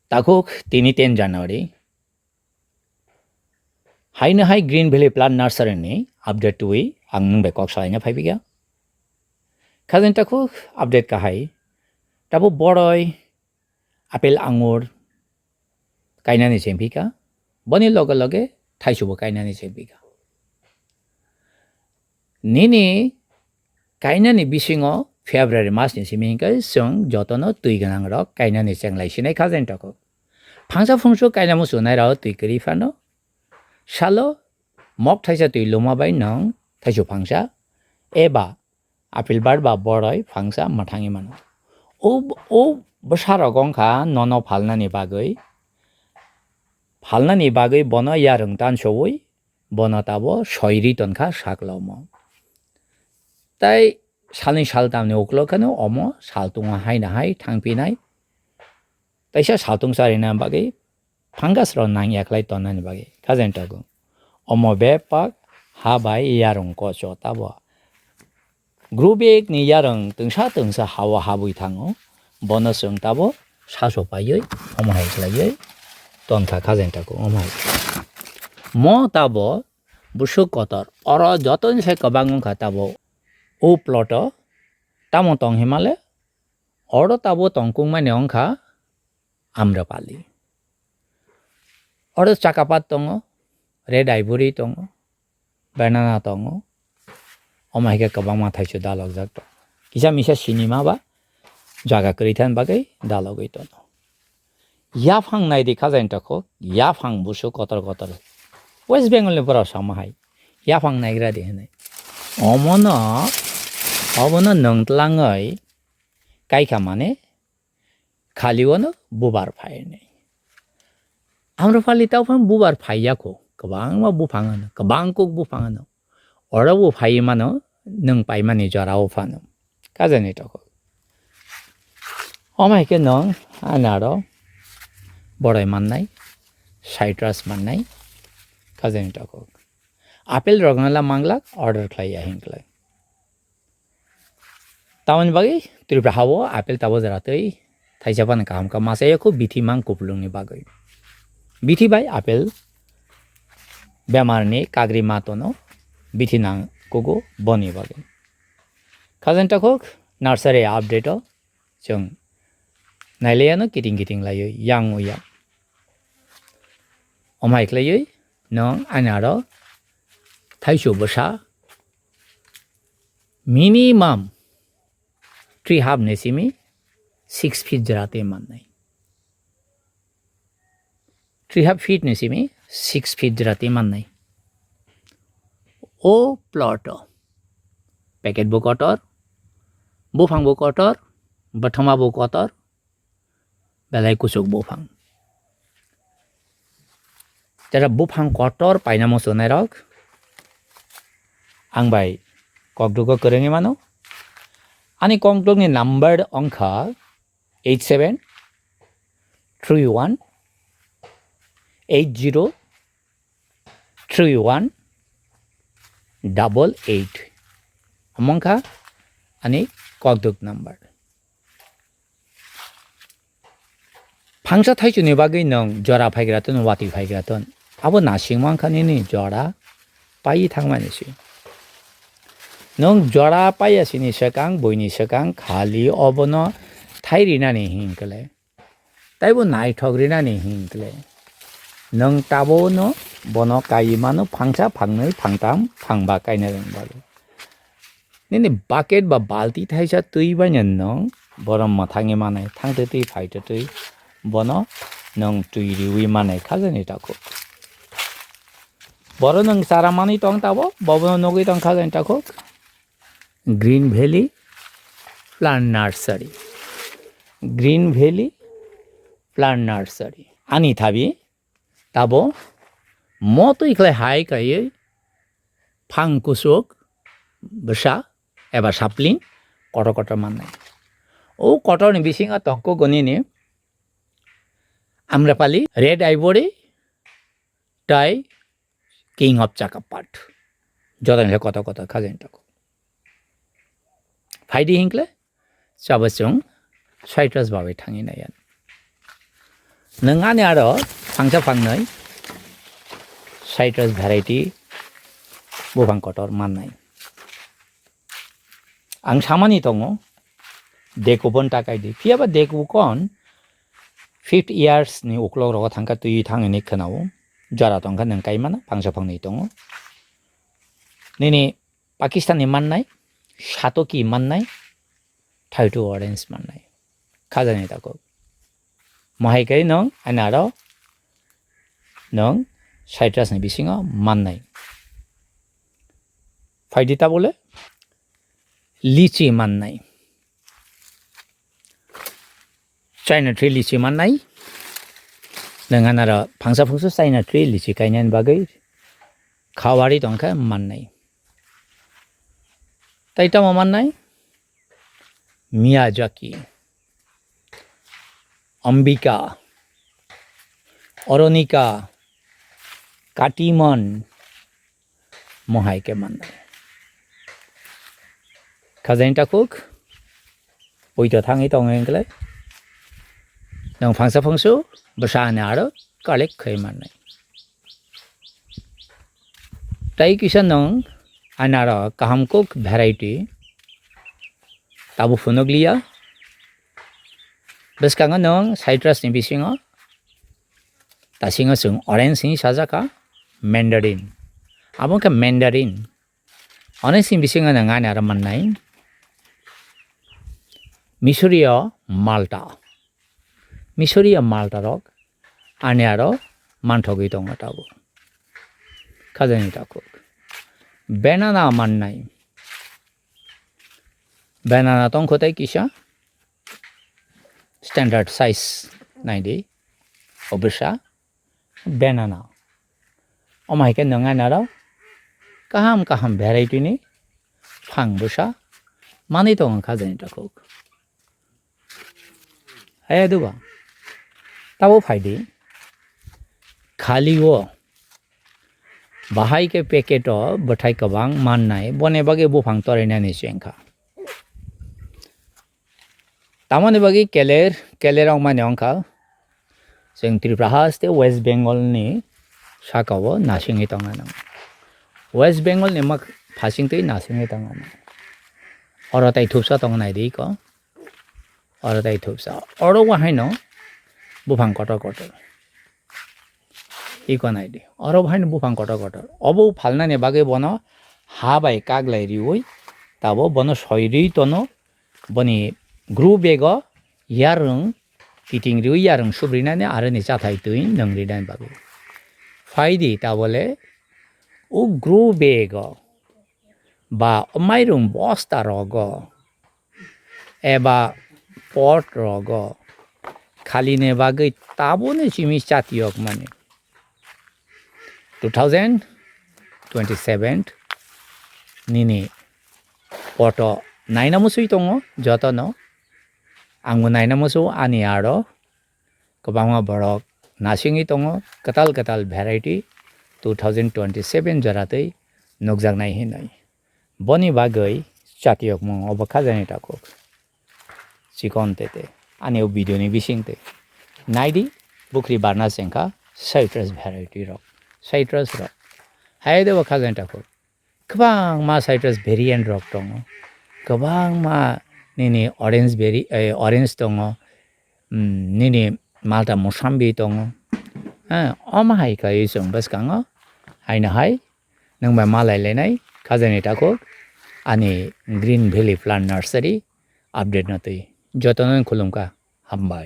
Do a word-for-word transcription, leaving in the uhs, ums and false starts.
Takhuk tini ten January. Haino hai Green Valley Plant Nursery ni update twi ang nwng bai kok salaina phaiphikha. Khajani takhuk update kahai. Tabo boroi, apple, angur kainani chengphikha. Boni loge loge thaichubo kainani chengphikha. Nini kainani bisingo February mas ni simi hinkhe chwng jotono twi gwnang rok kainani chenglai sinai khajani takhuk. Phangsa phungsu kaina muchunai rok twi kwrwi phano salo mok thaisa twi luma bai nwng thaichu phangsa eba apple bar ba boroi phangsa mwthangwi mano. O, o bwsa rok wngkha nono phalnani bagwi, phalnani bagwi bono yarwng tansowi bono tabo soiri tonkha saklomo. Tai salni saltamni uklok kheno omo saltungo haino hai thangphinai. Taisa saltung charina bagwi fungus rok nang yakhlai tonnani bagwi khajani takhuk. Omo bebak ha bai yarwng kocho tabo. Grow bag ni yarwng twngsa twngsa hao habwi thango. Bono chwng tabo saso paiwi omo hai khlaiwi tonkha khajani takhuk omo hai. Mo tabo busuk kotor oro jotoni se kwbang wngkha tabo o plot o tamo tong himale oro tabo tongkukmani wngkha Amrapali. Oro chakapat tongo, red ivory tongo, banana tongo. Omo hai khe kwbangma thaichu dalokjak tongo. Kisa misa sinima ba jaga kwrwi thani bagwi dalogwi tongo. Yaphang naidi khajani takhuk, yaphang busu kotor kotor. West Bengal ni borok sama hai. Yaphang naigra di hinwi. Omono, obono nwng tlangwi kaikha mane khali ono bubar phainai. Amrapali tao phano bubar phaiya kho, kwbangma buphang ano, kwbang kuk buphang ano. Oro bo phaiwi mano, nwng paimani jora o phano. Khajani takhuk. Omo hai khe nwng ani aro boroi mannai, citrus mannai, khajani takhuk. Apple rok no la manglak order khlai ya hinklai. Tamoni bagwi Tripura hao apple tabo jora twi thaisa phano kaham kha, masa yakho bithi mang kupulung ni bagwi. Bithi bai apple bemar ni kagri ma tono bithi nang kugo boni bagwi. Khajani takhuk nursery update o chwng nailaiano kiting kiting laiwi yang uya. Omo hai khlaiwi nwng ani aro thaichu bwsa minimum three half ni simi six feet jora twi mannai. Three half feet ni simi six feet jora twi mannai. O plot o packet bo kotor, buphang bo kotor, bwthoma bo kotor, belai kuchuk buphang. Jara buphang kotor paina muchunai rok ang bai kokduk o kwrwngwi mano. Ani kokduk ni number wngkha eight seven three one eight zero three one double eight. Omo wngkha ani kokduk number. Phangsa thaichuni bagwi nwng jora phaigra ton, watwi phaigra ton. Abo nasingma wngkha nini jora paiwi thangmani se. Nwng jora paiya sini swkang, buini swkang khali obono thai rinani hinkhe le. Taibo naithok rinani hinkhe le. Nwng tabukno bono kaiwi mano phangsa, phangnwi, phangtham, phangba kaina rwng bagwi. Nini bucket ba balti thaisa twi baino nwng borom mwthangwi manai, thangtwi twi phaitwi twi bono nwng twi riwi manai khajani takhuk. Boro nwng chara manwi tong tabuk, bobono nugwi tong khajani takhuk. Green Valley Plant Nursery. Green Valley Plant Nursery. Ani thabi tabo mo twi khlai hai kaiwi phang kuchuk bwsa eba sapling kotor kotor mannai. O kotorni bisingo tongkuk gonini Amrapali, Red Ivory, tai King of Chakapat. Jotoni khe kotor kotor khajani takhuk. Phaidi hinkle chaba chwng citrus bagwi thangwi naiya. Nwng ani aro phangsa phangnwi citrus variety buphang kotor mannai. Ang samani tongo, deku bon ta kaidi. Phiya ba deku kon fifty years ni uklok rogo thangkha twi thang hinwi khwnao. Jora tongkha nwng kaimana, phangsa phangnwi tongo. Nini Pakistan ni mannai, Satoki mannai, Thaitu orange mannai. Khajani takhuk. Mohai kai nwng ani aro nwng citrus ni bisingo mannai. Phaidi tabole lichi mannai. China tree lichi mannai. Nwng ani aro phangsa phungsa China tree lichi kainani bagwi khawari tongkha mannai. Tai tamo mannai? Miyazaki, Ambika, Oronika, Katiman, mohai khe mannai. Khajani takhuk, poito thangwi tongo hinklai. Nwng phangsa phungsu bwsa ani aro collect khai mannai. Tai kisa nwng ani aro kaham kuk variety tabo phunukliya. Bwskango nwng citrus ni bisingo, tasingo chwng orange hinwi sajaka, mandarin. Abo wngkha mandarin. Orange ni bisingo nwng ani aro mannai Missouri o Malta. Missouri o Malta rok ani aro manthogwi tongo tabuk. Khajani takhuk. Banana mannai. Banana tongkho tei kisa standard size naidi. Obisa banana. Omo hai khe nwng ani aro kaham kaham variety ni phang bwsa manwi tongo khajani takhuk. Hai duba. Tabo phaidi. Khali o. Bahai khe packet o bwthai kwbang mannai. Boni bagwi buphang torainani se wngkha. Tamoni bagwi keler, keler wngmani wngkha. Chwng Tripura haste West Bengal ni saka o nasingwi tongna nang. West Bengal ni mak phasingtwi nasingwi tongna nang. Oro tai thupsa tong nai di ko. Oro tai thupsa. Oro wahaino buphang kotor kotor. Iko nai di. Oro wahaino buphang kotor kotor. Obo phalnani bagwi bono ha bai kaglai riwi tabo bono soi ri tono. Boni grow bag o yarwng kiting riwi yarwng subrinani aro ni chathai twi nwng rinani bagwi. Phaidi tabole o grow bag o ba o mairung bosta rogo eba pot rogo khaline bagwi taboni simi chatiyok mani. Two thousand twenty-seven nini poto naina musui tongo jotono. Angbo naina musu ani aro kwbangma borok nasingwi tongo kwtal kwtal variety two thousand twenty-seven joratwi nukjaknai hinwi. Boni bagwi chatiyokmung obo khajani takhuk. Chikon tete ani o video ni bising tei naidi bukri barna sengkha citrus variety rok, citrus rok hai de bo khajani takhuk. Kwbangma citrus variant rok tongo, kwbangma nini orange berry, eh, orange tongo, mm, nini malta musambi tongo. Ha, omo hai kaiwi chwng bwskango haino hai nwng bai malai lainai khajani takhuk ani Green Valley Plant Nursery update no twi. Jotono khulumkha, hambai.